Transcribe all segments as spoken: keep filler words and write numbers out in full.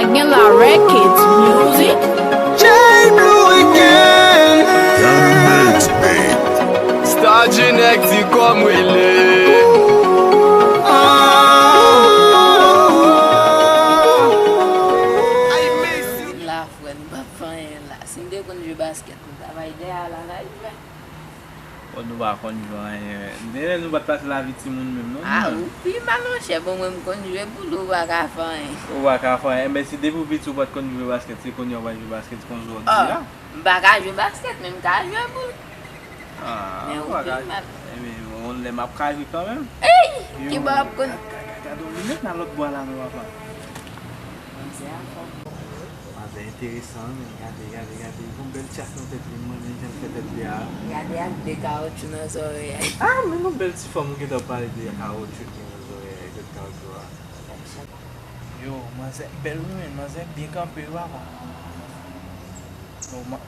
Gen la Records Music. J Blue again. Star G Next di kòm rele. Ay, Messi. La, frè, nou p ap fè anyen la. Si m te konn jwe baskèt, m t ap al dèyè a la, la, jwe. Bon, nou pa konn jwe anyen. Genlè nou pa t pase lavi timoun menm, non. Ah, ou pi mal, monchè. Bon, mwen, m konn jwe boul, ou pa ka fè anyen. Ou pa ka fè anyen. Enben, si depi w piti ou pa t konn jwe baskèt, se kounye a w pral jwe baskèt, se konn jwe w di a. M pa ka jwe baskèt, men m ka jwe boul. Ah, men ou pi mal. Enben, yon lè m ap ka jwe kanmenm. Ey! Ki bò w ap konn? Gade yon linèt nan lòt bò a la, non, papa. Manzè anfòm. Manzè enteresan, men gade, gade, gade. Li gon bèl tchak nan tèt li, mwen menm jan l fè tèt li a. Gade ak de kawotchou nan zòrèy a. Ah, men gon bèl ti fanm ou gentan pale de kawotchou ki nan zòrèy a, de kawotchou a. Yo, manzè bèl wi, men manzè byen kanpe wi, papa. Yo, ma-,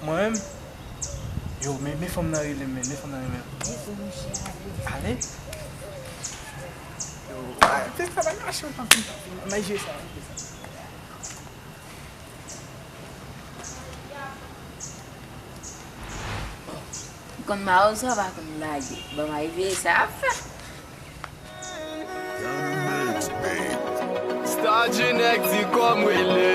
Mwen menm, yo, men, men fanm nan rele m, men, men fanm nan rele m. Di pou monchè ale. Ale? Yo, a, te travay mache, m pa fin, pa fin. Manje sa, manje sa. Konn mawozo pa konn lage. Ban m al veye sa ap fè. Star G Next di kòm rele.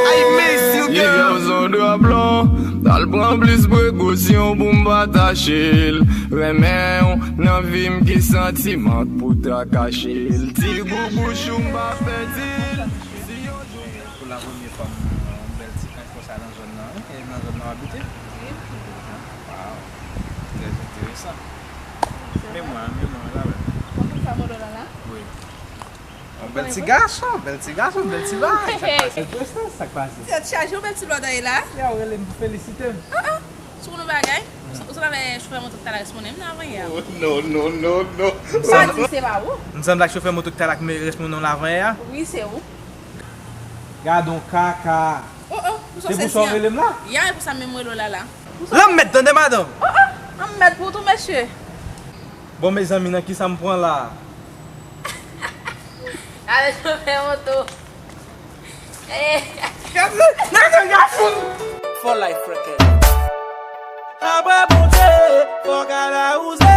Ay, Messi, li gen yon zon dwòp lon. Al pran plis prekosyon pou m pa tache l. Renmen w nan vi m, ki santiman pou ta kache l. Ti gou bouch ou m pa pèdi l. Si yon jou pou la premye fwa m wè yon bèl ti kanj konsa nan zòn nan, wi. E nan zòn nan w abite? Wi. Waw. Trè enteresan. Men mwen, men mwen, la, wè. Ou konn sa m wè w la, la? Wi. Yon bèl ti gason, bèl ti gason, bèl ti bagay. Sa k pase? Prestans, sa k pase? Tèt chaje, yon bèl ti blòdòy la. Ya, w rele m pou felisite m. Ah, ah. Sou nou bagay? Ou sa-, ou sanble avèk chofè moto ki t al responnen m nan avanyè a. Oh, non, non, non, non. M sanble, pa di se pa ou. M sanble ak chofè moto ki t al ak me-, responnen w nan avanyè a? Wi, se ou. Gadon kaka. Oh, oh, pou sa w sezi an. Se pou sa w rele m la? Ya, e pou sa menm m rele w la, la. Lanmèd, tande madanm. Oh, oh, lanmèd pou tou, mesye. Bon, mezanmi, nan kisa m pran la? Ale chofè moto. Eh. Gade, nèg la fou. For life record. Apre Bondye, fòk al awouze.